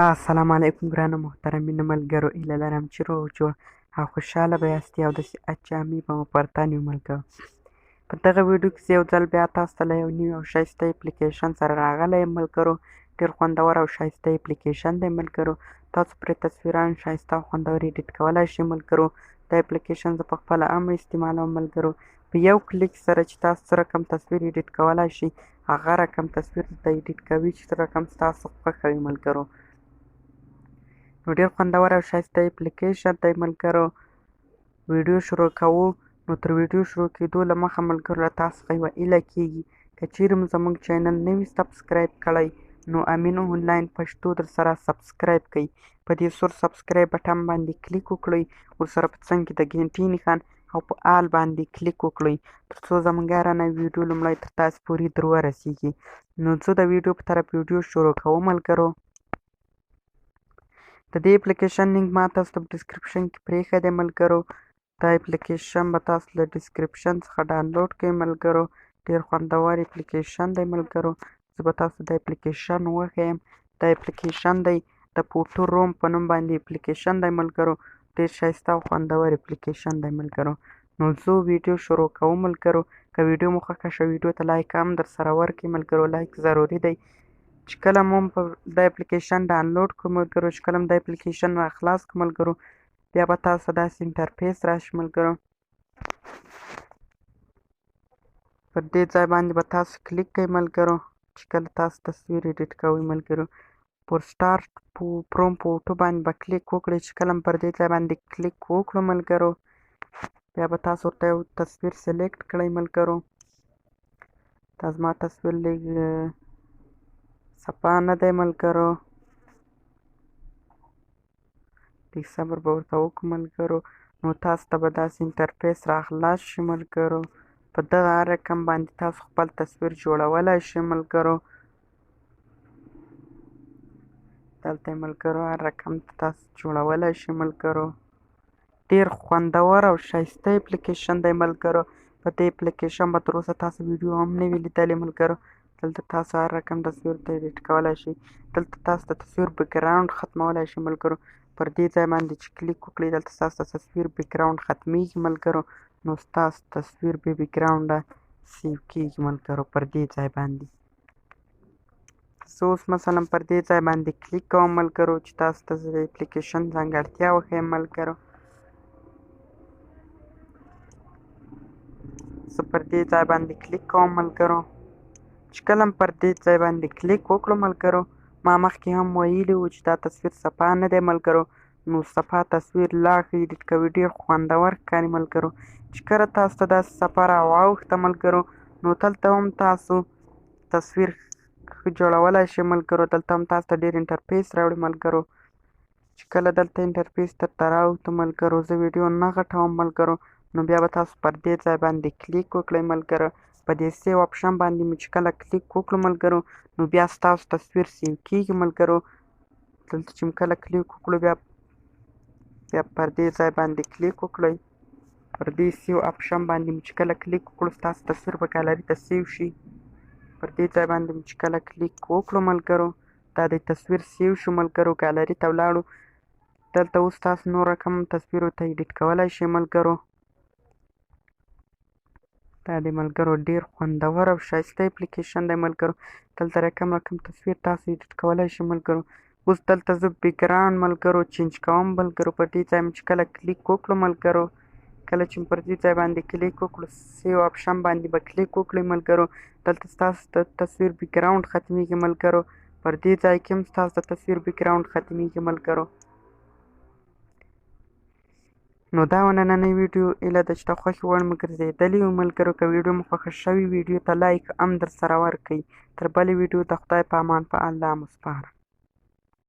السلام علیکم ګرانو محترمینو ملګرو، هیله لرم چې روغ جوړ او خوشحاله به یاستئ او داسې اجامې به مو پر تن وي. ملګرو، په دغه ویډیو کې زه یو ځل بیا تاسو ته له یو نوي او ښایسته اپلیکیشن سره راغلی یم. ملګرو، ډېر خوندور او ښایسته اپلیکیشن دی. ملګرو، تاسو پرې تصویران ښایسته او خوندور ایډیټ کولای شئ. ملګرو، دا اپلیکیشن زه په خپله هم استعمالوم. ملګرو، په یو کلیک سره چې تاسو څه رقم تصویر ایډیټ کولای شئ، هغه رقم تصویر درته ایډیټ کوي چې څه رقم ستاسو خوښه وي. ملګرو، نو ډېر خوندور او ښایسته اپلیکیشن دی. ملګرو، ویډیو شروع کوو. نو تر ویډیو شروع کېدو له مخه ملګرو، له تاسو څخه یوه هیله کېږي، که چیرې مو زموږ چینل نه وي سبسکرایب کړی، نو امین انلاین پښتو در سره سبسکرایب کړئ. په دې سور سبسکرایب بټن باندې کلیک وکړئ، ورسره په څنګ کې د ګنټې نښان او په آل باندې کلیک وکړئ، تر څو زموږ هره نوې ویډیو لومړی تر تاسو پورې در ورسېږي. نو زه د ویډیو په طرف ویډیو شروع کوم. ملګرو، د دې اپلیکیشن لینک ما تاسو ته په ډسکرپشن کې پرېښی دی. ملګرو، دا اپلیکیشن به تاسو له ډسکرپشن څخه ډاونلوډ کړئ. ملګرو، ډېر خوندور اپلیکیشن دی. ملګرو، زه به تاسو دا اپلیکیشن وښیم. دا اپلیکیشن دی د فوټو روم په نوم باندې اپلیکیشن دی. ملګرو، ډېر ښایسته او خوندور اپلیکیشن دی. ملګرو، نو زه ویډیو شروع کوم. ملګرو، که ویډیو مو خوښه شوه، ویډیو ته لایک هم در سره ورکړئ. ملګرو، لایک ضروري دی. چې کله مو په دا اپلیکیشن ډاونلوډ کړو ملګرو، چې کله مو دا اپلیکیشن را خلاص کړو ملګرو، بیا به تاسو داسې انټرفیس راشي. ملګرو، پر دې ځای باندې به تاسو کلیک کوئ. ملګرو، چې کله تاسو تصویر ایډیټ کوئ، ملګرو، پر سټارټ پروم فوټو باندې به کلیک وکړئ. چې کله پر دې ځای باندې کلیک وکړو ملګرو، بیا به تاسو ورته یو تصویر سلیکټ کړئ. ملګرو، دا زما تصویر لږ صفا نه دی. ملګرو، لږ صبر به ورته وکړو. ملګرو، نو تاسو ته به داسې انټرفیس را خلاص شي. ملګرو، په دغه هر رقم باندې تاسو خپل تصویر جوړولای شئ. ملګرو، دلته ملګرو هر رقم تاسو جوړولای شئ. ملګرو، ډېر خوندور او ښایسته اپلیکیشن دی. ملګرو، په دې اپلیکیشن به تر اوسه تاسو ویډیو هم نه وي لیدلې. ملګرو، دلته تاسو هر رقم تصویر ته ایډیټ کولای شئ. دلته تاسو د تصویر بکګراونډ ختمولای شئ. ملګرو، پر دې ځای باندې چې کلیک وکړئ، دلته ستاسو د تصویر بکګراونډ ختمیږي. ملګرو، نو ستاسو تصویر بې بکګراونډه سیو کیږي. ملګرو، پر دې ځای باندې زه اوس مثلا پر دې ځای باندې کلیک کوم. ملګرو، چې تاسو ته زه د اپلیکیشن ځانګړتیا وښیم. ملګرو، زه پر دې ځای باندې کلیک کوم. ملګرو، چې کله پر دې ځای باندې کلیک وکړو ملګرو، ما مخکې هم ویلي وو چې دا تصویر صفا نه دی. ملګرو، نو صفا تصویر لا ښه ایډیټ کوي، ډېر خوندور ښکاري. ملګرو، چې کله تاسو ته داسې صفا را واوښته ملګرو، نو دلته هم تاسو تصویر ښه جوړولای شئ. ملګرو، دلته هم تاسو ته ډېر انټرفیس راوړي. ملګرو، چې کله دلته انټرفیس درته راوښتو ملګرو، زه ویډیو نه غټوم. ملګرو، نو بیا به تاسو پر دې ځای باندې کلیک وکړئ. ملګرو، په دې سیو اپشن باندې مو چې کله کلیک وکړو ملګرو، نو بیا ستاسو تصویر سیو کیږي. ملګرو، دلته چې مو کله کلیک وکړو، بیا پر دې ځای باندې کلیک وکړئ. پر دې سیو اپشن باندې مو چې کله کلیک وکړو، ستاسو تصویر به ګالري ته سیو شي. پر دې ځای باندې مو چې کله کلیک وکړو ملګرو، دا د تصویر سیو شو. ملګرو، ګالري ته ولاړو. دلته اوس تاسو نور رقم تصویرو ته ایډیټ کولای شئ. ملګرو، دا د ملګرو ډېر خوندور او ښایسته اپلیکیشن دی. ملګرو، دلته رقم رقم تصویر تاسو ایډیټ کولای شئ. ملګرو، اوس دلته زه بکګراونډ ملګرو چینج کوم. ملګرو، پر دې ځای مې چې کله کلیک وکړو ملګرو، کله چې پر دې ځای باندې کلیک وکړو، سیو اپشن باندې به کلیک وکړئ. ملګرو، دلته ستاسو د تصویر بکګراونډ ختمیږي. ملګرو، پر دې ځای کې هم ستاسو د تصویر بکګراونډ ختمیږي. ملګرو، نو دا وه نننۍ ویډیو. هیله ده چې د خوښې وړ مو ګرځېدلې وي. ملګرو، که ویډیو مو خوښه شوې، ویډیو ته لایک هم در سره ورکړئ. تر بلې ویډیو د خدای په امان، په الله مو سپارم.